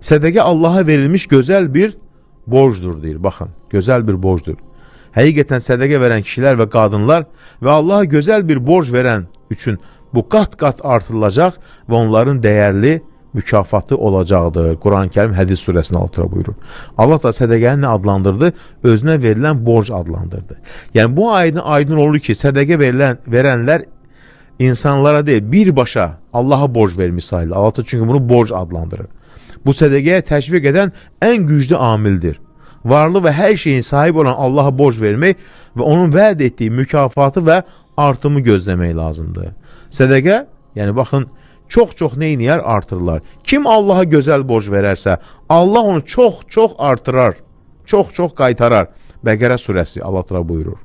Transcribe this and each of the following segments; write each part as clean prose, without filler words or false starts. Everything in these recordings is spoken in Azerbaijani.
Sədəqə Allaha verilmiş gözəl bir borcdur deyir. Baxın, gözəl bir borcdur. Həqiqətən sədəqə verən kişilər və qadınlar və Allaha gözəl bir borc verən üçün bu qat-qat artırılacaq və onların dəyərli mükafatı olacaqdır. Quran-Kərim Hədis surəsində Allah buyurur. Allah da sədəqəni nə adlandırdı? Özünə verilən borc adlandırdı. Yəni bu aydın aydın olur ki, sədəqə verənlər insanlara deyil, birbaşa Allaha borc vermiş sayılır. Allah da çünki bunu borc adlandırır. Bu sədəqəyə təşviq edən ən güclü amildir. Varlı və hər şeyin sahibi olan Allaha borc vermək və onun vəd etdiyi mükafatı və artımı gözləmək lazımdır. Sədəqə, yəni baxın, çox-çox neyniyər? Artırırlar. Kim Allaha gözəl borc verərsə, Allah onu çox-çox artırar, çox-çox qaytarar. Bəqərə surəsi Allah Teala buyurur.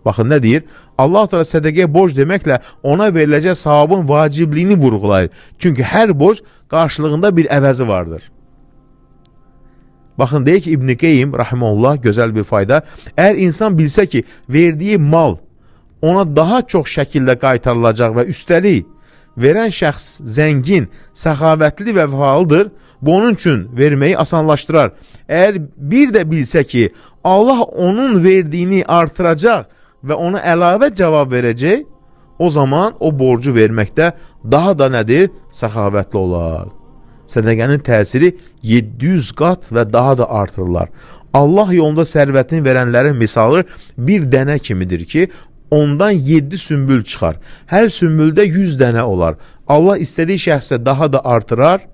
Baxın nə deyir? Allah Teala sədəqəyə borc deməklə ona veriləcək savabın vacibliyini vurğulayır. Çünki hər borc qarşılığında bir əvəzi vardır. Baxın deyir ki, İbn Qeyyim rahimehullah gözəl bir fayda. Əgər insan bilsə ki, verdiyi mal ona daha çox şəkildə qaytarılacaq və üstəlik verən şəxs zəngin, səxavətli və vəfalıdır, bu onun üçün verməyi asanlaşdırar. Əgər bir də bilsə ki, Allah onun verdiyini artıracaq və ona əlavə cavab verəcək, o zaman o borcu verməkdə daha da nədir? Səxavətli olar. Sədəqənin təsiri 700 qat və daha da artırırlar. Allah yolunda sərvətini verənlərin misalı bir dənə kimidir ki, ondan 7 sümbül çıxar. Hər sümbüldə 100 dənə olar. Allah istədiyi şəxsə daha da artırar,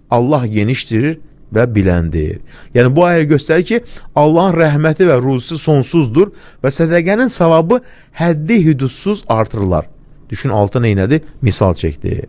Allah genişdirir və biləndir. Yəni bu ayə göstərir ki, Allahın rəhməti və ruzisi sonsuzdur və sədəqənin savabı həddi hüdudsuz artırırlar. Düşün altı neynədi? Misal çəkdi.